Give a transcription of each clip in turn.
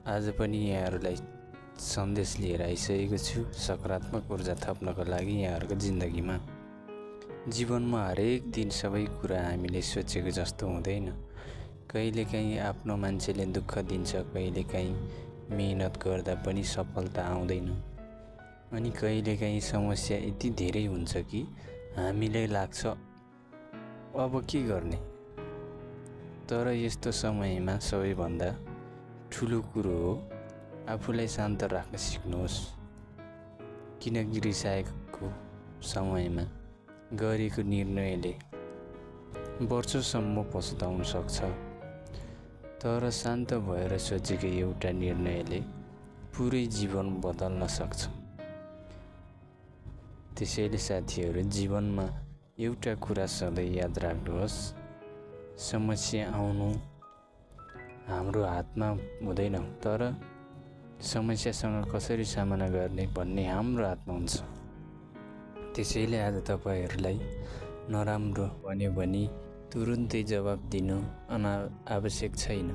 आज पनि यहाँहरूलाई सन्देश लिएर आइसकेको छु सकारात्मक ऊर्जा थप्नको लागि यहाँहरूको जिन्दगीमा। जीवनमा हरेक दिन सबै कुरा हामीले सोचेको जस्तो हुँदैन। कहिलेकाहीँ आफ्नो मान्छेले दुःख दिन्छ, कहिलेकाहीँ मेहनत गर्दा पनि सफलता आउँदैन, अनि कहिलेकाहीँ समस्या यति धेरै हुन्छ कि हामीलाई लाग्छ अब के गर्ने। तर यस्तो समयमा सबैभन्दा ठुलो कुरो हो आफूलाई शान्त राख्न सिक्नुहोस्, किनकि रिसाएको समयमा गरेको निर्णयले वर्षसम्म पछुताउन सक्छ, तर शान्त भएर सोचेको एउटा निर्णयले पुरै जीवन बदल्न सक्छ। त्यसैले साथीहरू, जीवनमा एउटा कुरा सधैँ याद राख्नुहोस्, समस्या आउनु हाम्रो हातमा हुँदैन, तर समस्यासँग कसरी सामना गर्ने भन्ने हाम्रो हातमा हुन्छ। त्यसैले आज तपाईहरूलाई नराम्रो भन्यो भने तुरुन्तै जवाब दिनु आवश्यक छैन।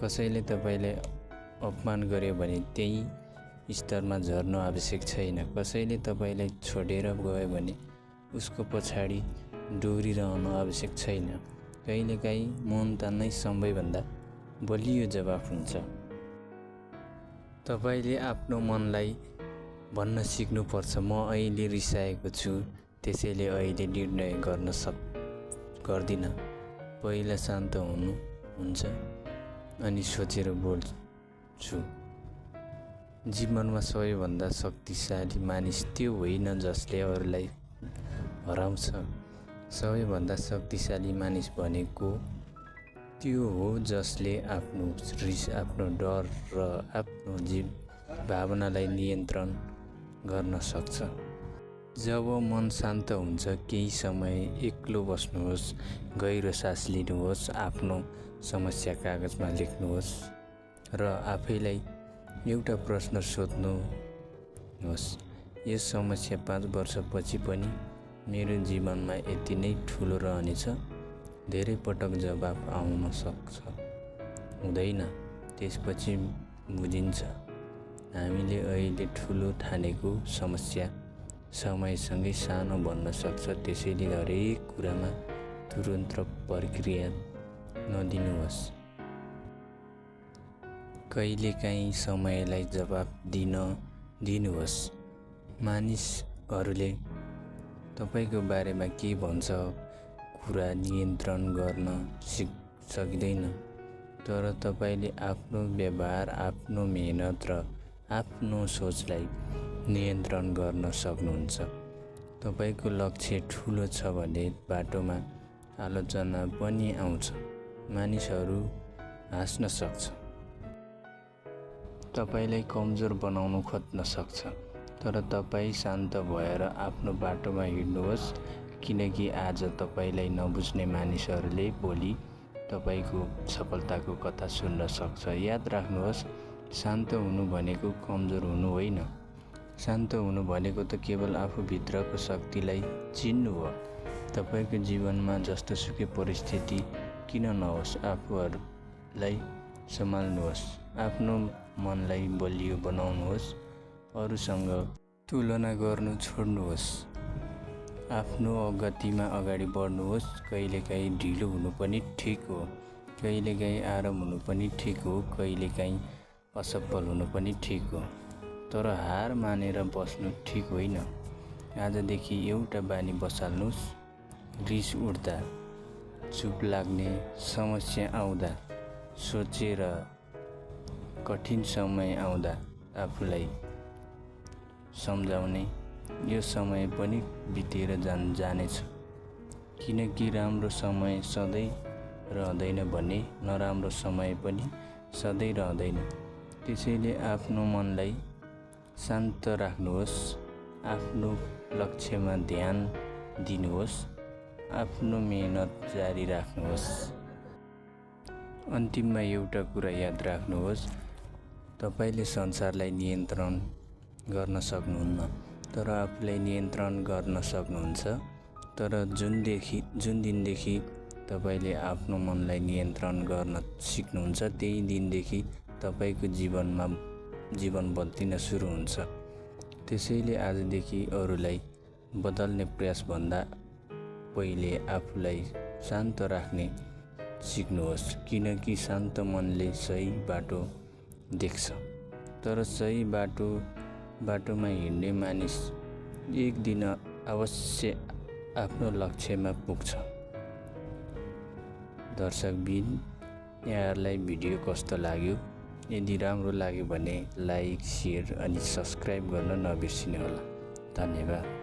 कसैले तपाईँलाई अपमान गर्यो भने त्यही स्तरमा झर्नु आवश्यक छैन। कसैले तपाईँलाई छोडेर गयो भने उसको पछाडि डोरिरहनु आवश्यक छैन। कहिलेकाहीँ मौनता नै सबैभन्दा बलियो जवाफ हुन्छ। तपाईँले आफ्नो मनलाई भन्न सिक्नुपर्छ, म अहिले रिसाएको छु, त्यसैले अहिले निर्णय गर्दिनँ। पहिला शान्त हुन्छ अनि सोचेर बोल्छु। जीवनमा सबैभन्दा शक्तिशाली मानिस त्यो होइन जसले अरूलाई हराउँछ। सबैभन्दा शक्तिशाली मानिस भनेको त्यो हो जसले आफ्नो रिस, आफ्नो डर र आफ्नो भावनालाई नियन्त्रण गर्न सक्छ। जब मन शान्त हुन्छ, केही समय एक्लो बस्नुहोस्, गहिरो सास लिनुहोस्, आफ्नो समस्या कागजमा लेख्नुहोस् र आफैलाई एउटा प्रश्न सोध्नुहोस्, यो समस्या 5 वर्षपछि पनि मेरो जीवनमा यति नै ठुलो रहनेछ? धेरै पटक जवाफ आउन सक्छ हुँदैन। त्यसपछि बुझिन्छ हामीले अहिले ठुलो ठानेको समस्या समयसँगै सानो बन्न सक्छ। त्यसैले हरेक कुरामा तुरुन्त प्रतिक्रिया नदिनुहोस्। कहिलेकाहीँ समयलाई जवाफ दिनुहोस्। मानिसहरूले तपाईँको बारेमा के भन्छ कुरा नियन्त्रण गर्न सकिँदैन, तर तपाईँले आफ्नो व्यवहार, आफ्नो मेहनत र आफ्नो सोचलाई नियन्त्रण गर्न सक्नुहुन्छ। तपाईँको लक्ष्य ठुलो छ भने बाटोमा आलोचना पनि आउँछ, मानिसहरू हाँस्न सक्छ, तपाईँलाई कमजोर बनाउन खोज्न सक्छ, तर तपाईँ शान्त भएर आफ्नो बाटोमा हिँड्नुहोस्, किनकि आज तपाईँलाई नबुझ्ने मानिसहरूले भोलि तपाईँको सफलताको कथा सुन्न सक्छ। याद राख्नुहोस्, शान्त हुनु भनेको कमजोर हुनु होइन। शान्त हुनु भनेको त केवल आफूभित्रको शक्तिलाई चिन्नु हो। तपाईँको जीवनमा जस्तोसुकै परिस्थिति किन नहोस्, आफूहरूलाई सम्हाल्नुहोस्, आफ्नो मनलाई बलियो बनाउनुहोस्, अरूसँग तुलना गर्नु छोड्नुहोस्, आफ्नो गतिमा अगाडि बढ्नुहोस्। कहिलेकाहीँ ढिलो हुनु पनि ठिक हो, कहिलेकाहीँ आराम हुनु पनि ठिक हो, कहिलेकाहीँ असफल हुनु पनि ठिक हो, तर हार मानेर बस्नु ठिक होइन। आजदेखि एउटा बानी बसाल्नुहोस्, रिस उठ्दा, चुप लाग्ने, समस्या आउँदा सोचेर, कठिन समय आउँदा आफूलाई सम्झाउने, यो समय पनि बितेर जानेछ, किनकि राम्रो समय सधैँ रहँदैन भने नराम्रो समय पनि सधैँ रहँदैन। त्यसैले आफ्नो मनलाई शान्त राख्नुहोस्, आफ्नो लक्ष्यमा ध्यान दिनुहोस्, आफ्नो मेहनत जारी राख्नुहोस्। अन्तिममा एउटा कुरा याद राख्नुहोस्, तपाईँले संसारलाई नियन्त्रण गर्न सक्नुहुन्न, तर आफूलाई नियन्त्रण गर्न सक्नुहुन्छ। तर जुन दिनदेखि तपाईँले आफ्नो मनलाई नियन्त्रण गर्न सिक्नुहुन्छ, त्यही दिनदेखि तपाईको जीवन बदलिन सुरु हुन्छ। त्यसैले आजदेखि अरूलाई बदल्ने प्रयासभन्दा पहिले आफूलाई शान्त राख्ने सिक्नुहोस्, किनकि शान्त मनले सही बाटो देख्छ। तर सही बाटोमा हिँड्ने मानिस एक दिन अवश्य आफ्नो लक्ष्यमा पुग्छ। दर्शकबिन, यहाँहरूलाई भिडियो कस्तो लाग्यो? यदि राम्रो लाग्यो भने लाइक, सेयर अनि सब्सक्राइब गर्न नबिर्सिनुहोला। धन्यवाद।